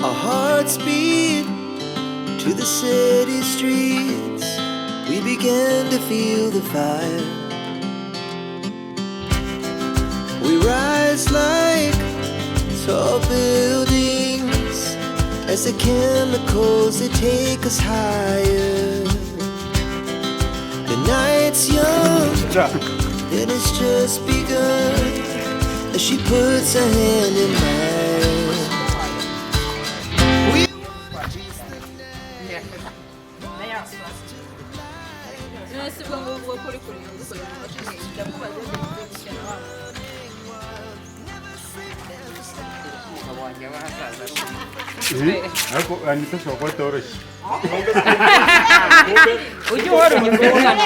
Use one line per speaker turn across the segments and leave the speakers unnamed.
Our hearts beat to the city streets. We began to feel the fire. We rise like tall buildings as the chemicals, they take us higher. The night's young and it's just begun as she puts her hand in mine. We
None se ubwo ngubwo ko uri kureba uri kureba ndakubaza gukina wabo.
Umugabo wanjye w'ahazaza ari uyu.
Ariko Anita ashobora kuba atoroshye.
Ujye uhora unyumva umwana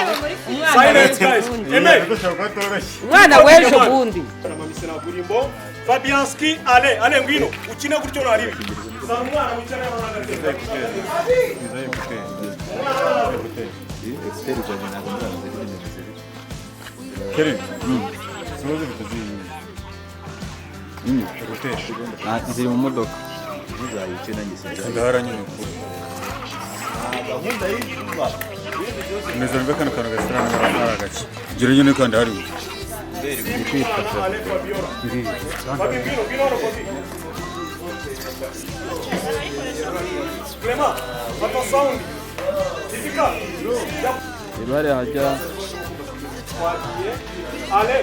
umwana.
Silence, guys. Aime.
Anita ashobora kuba atoroshye.
Umwana w'ejo bundi.
Mamisina burimbo Fabianski, ale ale, ngwino ukine gutyo naribi. Zana umwana wicare hano n'agatebe.
Écouteurs. Keri, simuze bitaziyi. Écouteurs.
Ziri mu modoka.
Ndahara nyine kure. Meza mbe kano kantu gasa n'aho ari agake. Gira nyine kandi hari.
Ale Fabiola. Fabi, ngwino, ngwino hano Fabi. Clement, fata sound. Tifika.
Reba hariya hajya.
Twagiye. Ale,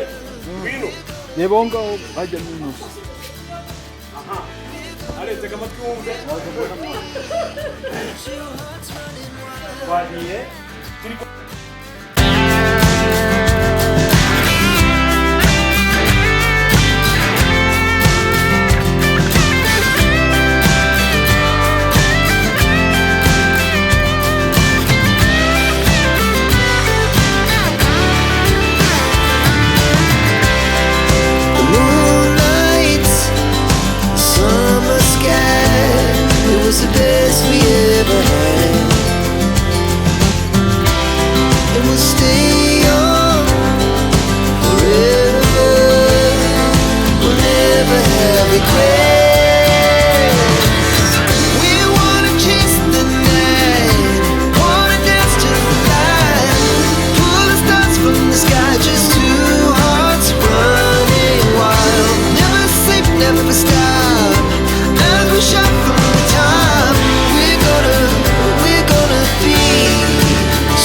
ngwino.
Reba aho ngaho hajyamo inusu.
Ale, tega amatwi wumve. Twagiye. Turi.
The moonlight, summer sky, it was the best we ever had. And we'll stay young forever. We'll never have regrets. We wanna chase the night, wanna dance to the light, pull the stars from the sky, just two hearts running wild. Never sleep, never stop. As we shout from the top, we're gonna be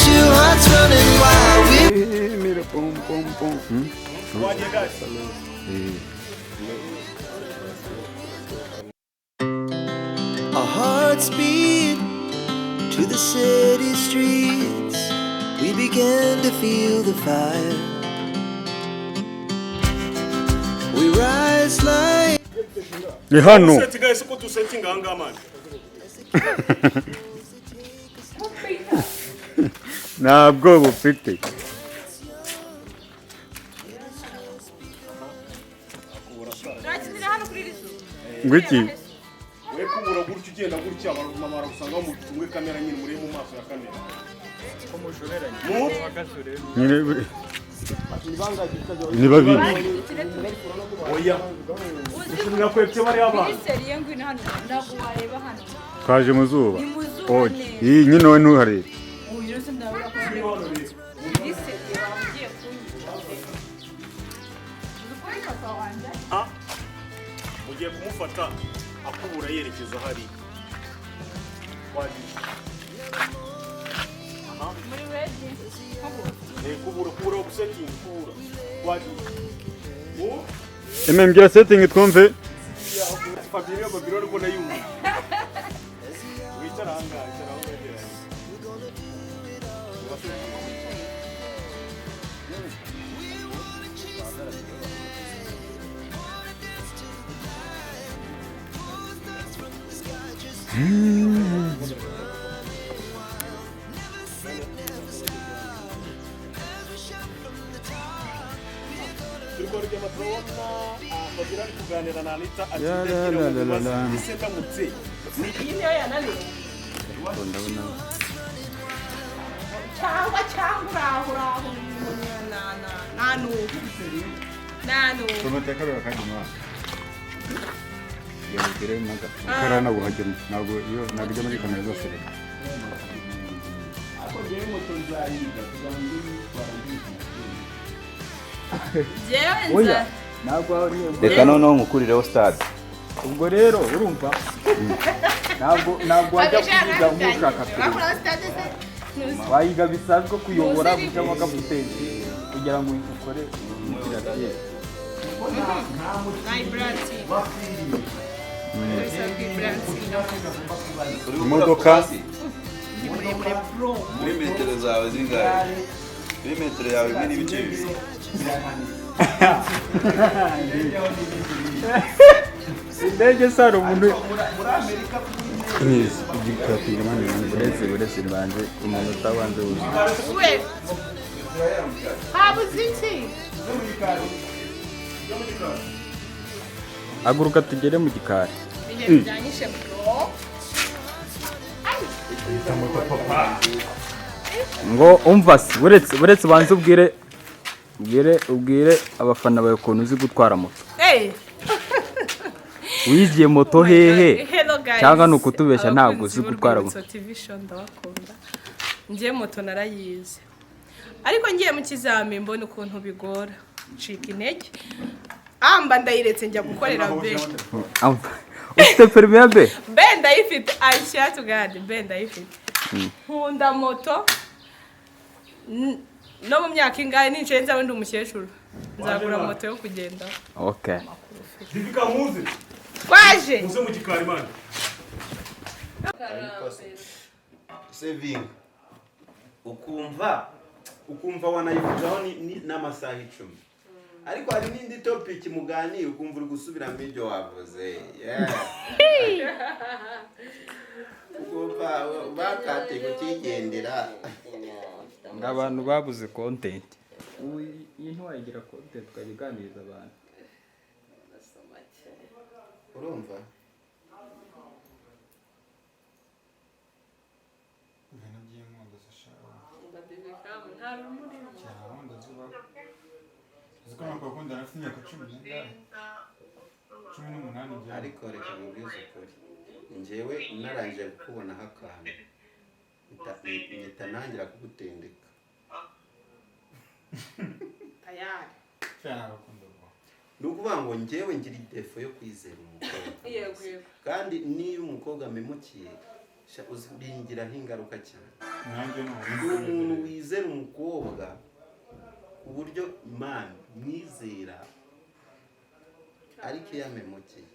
two hearts running wild. We
Mira, pum pum pum.
Twagiye, guys.
Our hearts beat to the city streets. We began to feel the fire. We rise like
Ni hano.
Set, guys, uko dusetinga aha ngaha, man.
Ntabwo bufite.
Turakinira hano kuri iri zuba.
Ngo iki?
We kubura gutya, ugenda gutya, mama aragusanga mutunge kamera nyine, murebe mu maso ya kamera. Mu
Nyine ni babiri.
Oya. Nakwepye bariya bana.
Biri sérieux, ngwino hano, ntabwo wareba hano.
Twaje mu zuba.
Ni mu zuba.
Oya.
Neza.
Iyi nyine wowe ntuharebe.
Uyu rero ndabona ko biri sérieux, waba ugiye kunyica. Uzi ko uri papa wanjye?
Ah. Mugiye kumufata akubura yerekeza hariya. Twagiye.
Muri ready?
Eh, kubura, kubura, gusetinga, kubura. Twagiye. Mu
Eme mbwira setting twumve.
Fabio, Fabio ariko ndayumva. Wicara aha ngaha, icara aho wegeranye. Turi kwa Rugema, turabona Fabiola ari kuganira na Anita, ati
Ya, la,
ndagira
la,
ngo
la, la, la.
mubaze ese ndamutse
Iyi niyo yananiwe.
Ndabona.
Cyangwa uraho uraho na na na nubu nta nubu.
Promete kabiri kandi mwana.
Kugira ngo ugere n'agafu.
Kariya ntabwo hajyamo, ntabwo iyo ntabwo ijya muri kamera zose reka.
Ariko njyewe moto nzayiga kugira ngo nyitwara ndishimye.
Njyewe
Oya,
nza
ntabwo ari
Reka noneho nkukurireho stade.
Ubwo rero urumva ntabwo wajya kuyiga nk'ushaka perezida, wayiga bisanzwe kuyobora gucamo agaputenti kugira ngo ukore piratiyeri.
Nayiburansi.
Imodoka.
Muri metero zawe zingahe? Muri metero yawe 1.2.
Indege se hari umuntu
Neza igikatinga mani.
Uretse mbanze umunota wanze wuzuye.
We habuze iki?
Haguruka tugere mu gikari.
Ibihe byanyishe bro.
Ngo umva se, uretse ubanze ubwire abafana bawe ukuntu uzi gutwara moto.
Hey.
Wigiye moto hehe?
Hello guys.
Cyangwa ni ukutubeshya ntabwo uzi
Abakunzi
gutwara
b'Urwibutso TV show ndabakunda. Njye moto narayize. Ariko ngiye mu kizami mbona ukuntu bigora. Ncika intege. Amba ndayiretse njya gukorera B.
Amva, ufite perimi ya B?
B ndayifite. I swear to God, B ndayifite. Nkunda moto. No mu myaka ingahe ninjiye nzaba ndi umukecuru. Nzagura moto yo kugendaho.
Okay.
Divika muze.
Twaje.
Muze mu gikari mani.
Saving ukumva wanayivugaho n'amasaha 10, ariko hari n'indi topic muganira ukumva uri gusubiramo ibyo wavuze. Yeah. Ukumva bakate kukigendera.
Ngo abantu babuze content. Ubu iyi ntiwayigira content ukajya uganiriza abantu.
Urumva
Ibintu by'inkundo zishaka cyane inkundo zibaho. Uzi ko nakakundana afite imyaka cumi n'ingahe, 18 njyewe.
Ariko reka mubwize ukuri, njyewe narangije kukubonaho akantu mpita ntangira kugutendeka.
Tayari.
Cyane agakunda vuba.
Ni ukuvuga ngo njyewe ngira idefo yo kwizera umukobwa.
Yego yego.
Kandi niyo umukobwa amemukiye sha, bingiraho ingaruka cyane.
Nanjye ni
Ndi umuntu wizera umukobwa ku buryo man mwizera, ariko iyo amemukiye